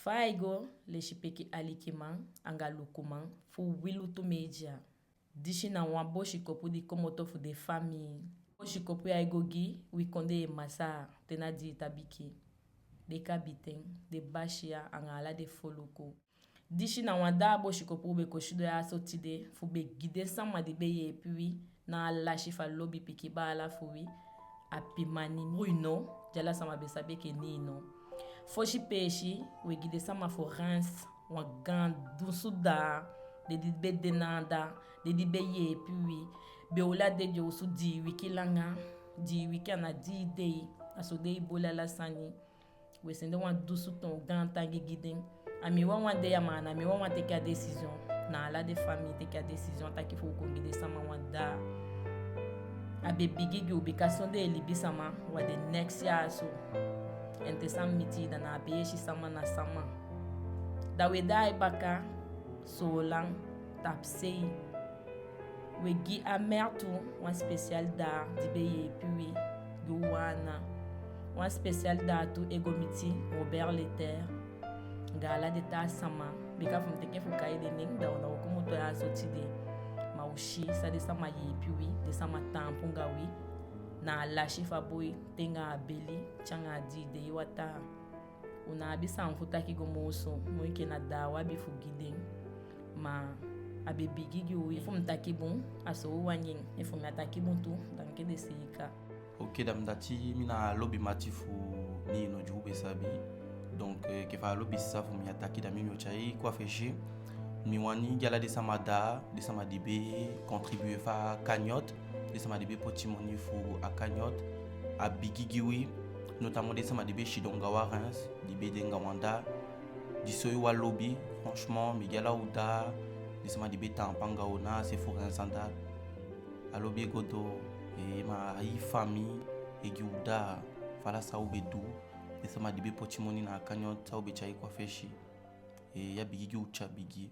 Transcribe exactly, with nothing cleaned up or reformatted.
Fa ai go, lesipeki alikiman anga lukuman fu Wi Lutu Media. Disi na wan bosikopu di komoto fu den famii. Bosikopu ya e go gi wi kondee masaa te na Diitabiki, den kabiten, den basiya anga ala den foluku. Disi na wan daa bosikopu u be kon sidon ya so tide fu be gi den sama di be yeepi wi na a lasi fu a lobi pikin baala fu wi, a pikin mani Bruno, di ala sama be sabi enke Nino. Fosi peesi, we gi den sama fu Reims wan gaan dunsu daa, den di be de na anda, den di be yeepi wi, be oli a dede osu dii wiki langa, dii wiki ana dii dei, a so den e boli ala sani. We sende wan dunsu toon gaantangi gi den. A mi wawan de ya, ma a ná mi wawan teke a décision. Na ala den famii teke a décision taki fu u kon gi den sama wan daa. A be bigi gi u bika sondee libisama u á de neks ya so. En te san miti, da na a be e si sama na sama. Da we daai baka Soolan, tapusei. We gi a mère tu wan spécial daa di be yeepi wi gi u wan ana. Wan spécial daa tu e go miti Robert Leter anga ala den taa sama. Bika fu mi teke fu kai den nen, da u ná o komoto ya so tide. Ma u si san den sama yeepi wi, den sama taampu anga wi. Na a lasi fu a boi te anga a beli te anga a dii dei wataa. U ná abi san fu taki go moo so, moo enke na daa u abi fu gi den. Ma a be bigi gi u. Efu mi taki bun, a so u wani en. Efu mi á taki bun tu, da mi kande seeka. Ok, da mi dati, mi na a lobi mati fu Nino di u be sabi. Donc, eh, enke fa a lobi sisa fu mi a taki, da mi, mi o tyai kon a fesi. Mi wani gi ala den sama daa, den sama di be contribuer fu a cagnotte, den sama di be poti moni fu a cagnotte, a bigi gi wi, notamment den sama di be sidon anga u a Reims, di be de anga u anda, di soi u a lobi. Franchement, mi gi ala u daa, den sama di be taampu anga u na a se fu Reims anda. A lobi e go doo, eh, ma a hii famii e gi u daa fu ala san u be du, den sama di be poti moni na a cagnotte san u be tyai kon a fesi. Eh, a bigi gi u tya bigi.